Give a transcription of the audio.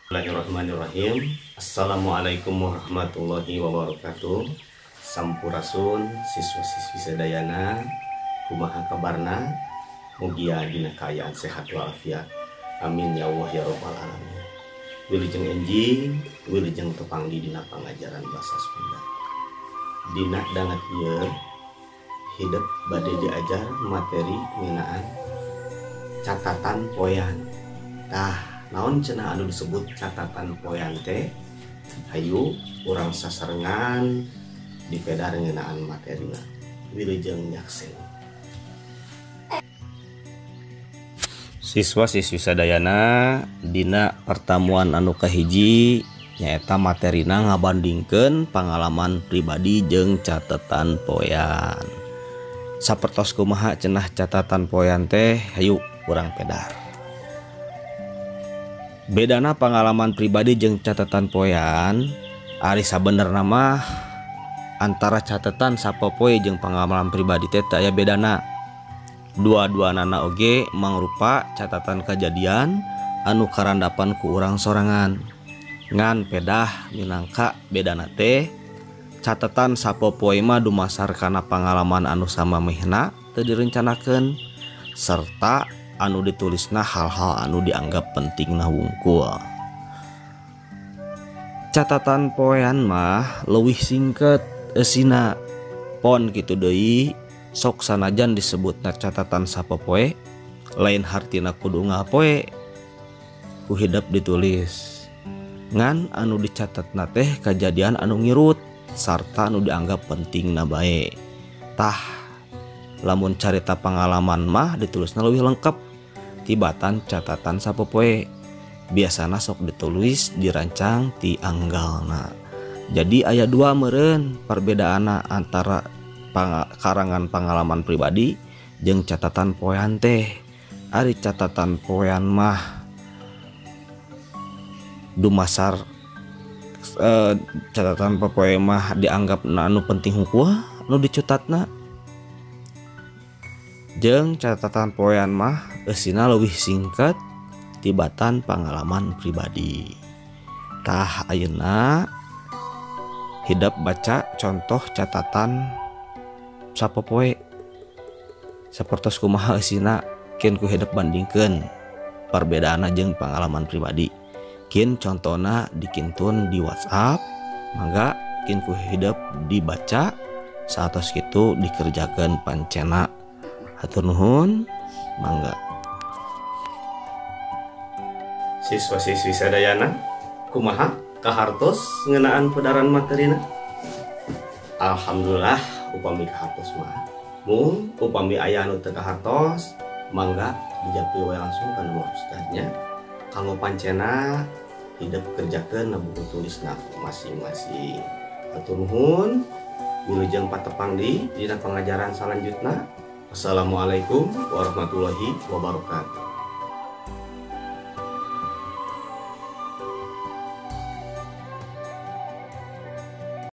Bismillahirrahmanirrahim. Assalamualaikum warahmatullahi wabarakatuh. Sampurasun siswa-siswi sadayana, kumaha kabarna? Mugia dina kaayaan sehat walafiat. Amin ya Allah ya rabbal alamin. Wilujeng enjing, wilujeng tepang di dina pangajaran bahasa Sunda. Dina danget ieu hidep bade diajar materi ngeunaan catatan poean. Tah, naon cenah anu disebut catatan poean teh? Hayu urang sasarengan dipedar ngeunaan materina. Wilujeng nyaksen. Siswa-siswi sadayana, dina pertemuan anu kahiji nyaeta materina ngabandingkeun pangalaman pribadi jeung catatan poean. Sapertos kumaha cenah catatan poean teh? Hayu urang pedar. Bedana pangalaman pribadi jeung catatan poean, ari sabenerna mah antara catatan sapopoe jeung pangalaman pribadi teh teu aya bedana. Dua-duanana oge mangrupa catatan kejadian anu karandapan ku urang sorangan. Ngan pedah minangka bedana teh catatan sapopoe mah dumasar kana pangalaman anu samamehna teu direncanakeun serta anu ditulisna hal-hal anu dianggap pentingna wungkul. Catatan poean mah leuwih singket eusina. Pon kitu deui, sok sanajan disebutna catatan sapopoe lain hartina kudu ngapoe ku hidep ditulis. Ngan anu dicatatna teh kajadian anu ngirut sarta anu dianggap pentingna bae. Tah, lamun carita pangalaman mah ditulisna leuwih lengkap tibatan catatan sapopoe. Biasana sok ditulis dirancang ti anggalna. Jadi aya dua meureun perbedaanna antara karangan pangalaman pribadi jeung catatan poean teh. Ari catatan poean mah dumasar catatan poean mah dianggap anu penting hungkul nu dicatatna. Jeung catatan poean mah eusina leuwih singkat tibatan pangalaman pribadi. Tah, ayeuna hidep baca contoh catatan sapopoe. Sapertos kumaha eusina kin ku hidep bandingkeun perbedaanna jeung pangalaman pribadi. Kin contona dikintun di WhatsApp, mangga kin ku hidep dibaca saatos kitu dikerjakeun pancena. Hatur nuhun, mangga. Siswa-siswi sadayana, kumaha kahartos ngeunaan pedaran materina? Alhamdulillah upami kahartos mah. Mung upami aya anu teu kahartos, mangga dijapri we langsung ka nomor ustadnya. Kanggo pancena hidep kerjakeun na buku tulisna masing-masing. Hatur nuhun, wilujeng patepang di dina pangajaran salanjutna. Assalamualaikum warahmatullahi wabarakatuh.